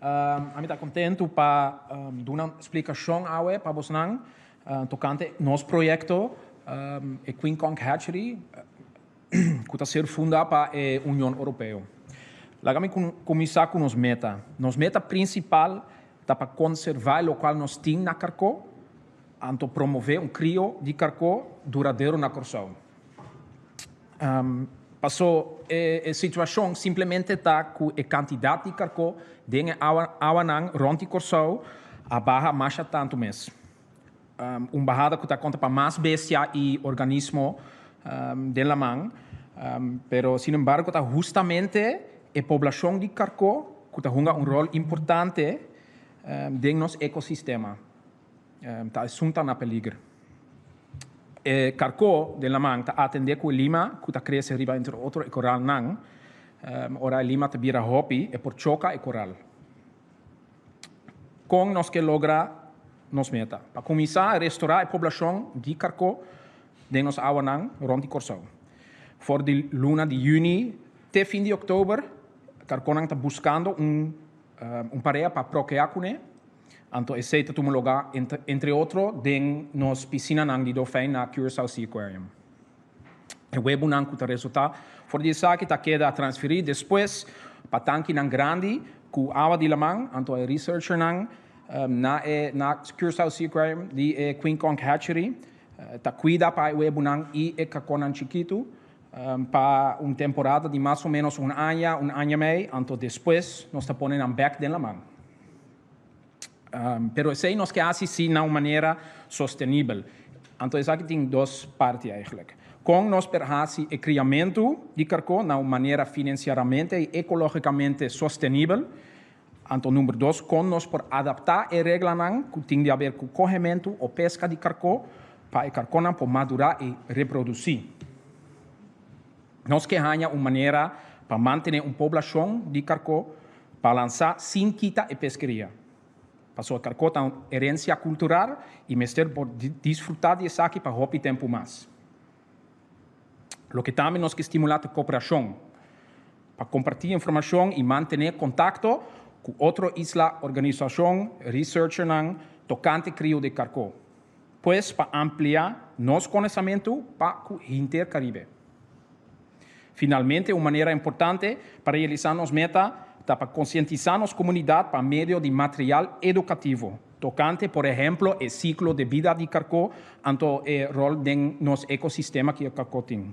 Ami ta kontentu pa duna splikashon awe pa bosnan tokante nos proyekto, e Queen Conch Hatchery, ku ta ser fundá pa e Union Oropeo. Laga mi kuminsá ku nos meta. Nos meta prinsipal ta pa konservá e lokual nos tin na karkó, anto promové un krio di karkó duradero na Kòrsou. Paso e situashon simplemente ta ku e kantidat di karkó den e awanan rònt di Kòrsou a baha masha tantu mes. Un bahada ku ta konta pa mas bestia i organismo den laman, pero sinembargo ta hustamente e poblashon di karkó ku ta hunga un ròl importante den nos ekosistema. Ta esun ta na peliger. E karkó den laman ta atendé ku e lima ku ta krese riba entre otro e koralnan. Ora e lima ta bira hopi e por choka e koral. Kon nos ke logra nos meta? Pa kuminsá restorá e poblashon di karkó den nos awanan rònt di Kòrsou. For di luna di yüni te fin di òktober karkónan ta buskando un un pareha pa prokeá kuné. Anto esei ta tuma lugá entre otro den nos pisinanan di dofijn na Curaçao Sea Aquarium. E webunan ku ta resultá for di esaki ta keda transferí despues pa tankinan grandi ku awa di laman. Anto e researchernan na e na Curaçao Sea Aquarium di e Queen Conch Hatchery ta kuida pa e webunan i e kakonan chikitu pa un temporada di mas o ménos un aña, un aña mei, anto despues nos ta pone nan bèk den laman. Pero esei nos ke hasi si na un manera sostenibel. Anto esaki tin dos parti eigenlijk. Kon nos per hasi e kriamentu di karkó na un manera finansieramente i ekológikamente sostenibel. Anto number dos, kon nos por adaptá e reglanan ku tin di haber ku kohementu o peska di karkó pa e karkónan por madurá i reprodusí. Nos ke haña un manera pa mantené un poblashon di karkó balansá sin kita e peskeria. Pasobra karkó ta un herensia kultural i mester por disfrutá di esaki pa hopi tempu mas. Loke tambe nos ke stimulá ta koperashon pa kompartí informashon i mantené kontakto ku otro isla, organisashon, researchernan tokante krio di karkó. Pues pa amplia nos konosamentu pa ku hinter Karibe. Finalmente, un manera importante pa realisá nos meta ta pa konsientisá nos komunidat pa medio di material edukativo tokante, por ehemplo, e siklo de bida di karkó anto e ròl den nos ekosistema ku e karkó tin.